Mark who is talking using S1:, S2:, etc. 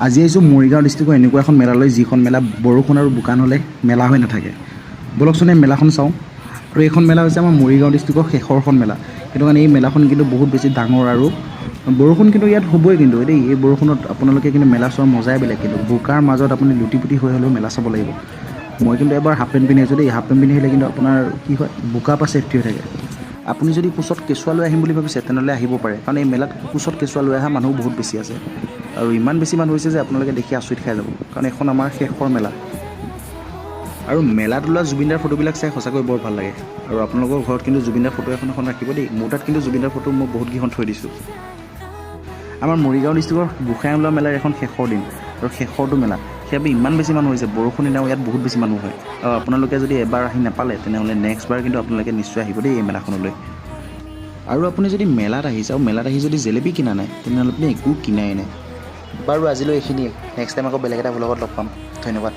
S1: আজি আহিছোঁ মৰিগাঁও ডিষ্ট্ৰিক্টৰ এনেকুৱা এখন মেলালৈ, যিখন মেলা বৰষুণ আৰু বোকা নহ'লে মেলা হৈ নাথাকে। ব'লকচোন, এই মেলাখন চাওঁ। আৰু এইখন মেলা হৈছে আমাৰ মৰিগাঁও ডিষ্ট্ৰিক্টৰ শেষৰখন মেলা। সেইটো কাৰণে এই মেলাখন কিন্তু বহুত বেছি ডাঙৰ আৰু বৰষুণ কিন্তু ইয়াত হ'বই কিন্তু দেই। এই বৰষুণত আপোনালোকে কিন্তু মেলা চোৱাৰ মজাই বেলেগ। কিন্তু বোকাৰ মাজত আপুনি লুটি পুটি হৈ হ'লেও মেলা চাব লাগিব। মই কিন্তু এবাৰ হাফ পেণ্ট পিন্ধি আহিছোঁ দেই। হাফ পেণ্ট পিন্ধি আহিলে কিন্তু আপোনাৰ কি হয়, বোকাৰ পৰা ছেফটি হৈ থাকে। আপুনি যদি কোচত কেঁচুৱা লৈ আহিম বুলি ভাবিছে, তেনেহ'লে আহিব পাৰে, কাৰণ এই মেলাত কোচত কেঁচুৱা লৈ অহা মানুহো বহুত বেছি আছে। আৰু ইমান বেছি মানুহ হৈছে যে আপোনালোকে দেখি আচৰিত খাই যাব, কাৰণ এইখন আমাৰ শেষৰ মেলা। আৰু মেলাত ওলোৱা জুবিনদাৰ ফটোবিলাক চাই সঁচাকৈ বৰ ভাল লাগে। আৰু আপোনালোকৰ ঘৰত কিন্তু জুবিনদাৰ ফটো এখন এখন ৰাখিব দেই। মোৰ তাত কিন্তু জুবিনদাৰ ফটো মই বহুতকেইখন থৈ দিছোঁ। আমাৰ মৰিগাঁও ডিষ্ট্ৰিক্টৰ গোসাঁই ওলোৱা মেলাৰ এখন শেষৰ দিন আৰু শেষৰটো মেলা, সেইবাবে ইমান বেছি মানুহ হৈছে। বৰষুণ দিনাও ইয়াত বহুত বেছি মানুহ হয়। আৰু আপোনালোকে যদি এবাৰ আহি নাপালে, তেনেহ'লে নেক্সট বাৰ কিন্তু আপোনালোকে নিশ্চয় আহিব দেই এই মেলাখনলৈ। আৰু আপুনি যদি মেলাত আহিছে আৰু মেলাত আহি যদি জেলেপি কিনা নাই, তেনেহ'লে আপুনি একো কিনাই নাই। বাৰু, আজিলৈ এইখিনিয়ে। নেক্সট টাইম আকৌ বেলেগ এটা ভ্লগত লগ পাম। ধন্যবাদ।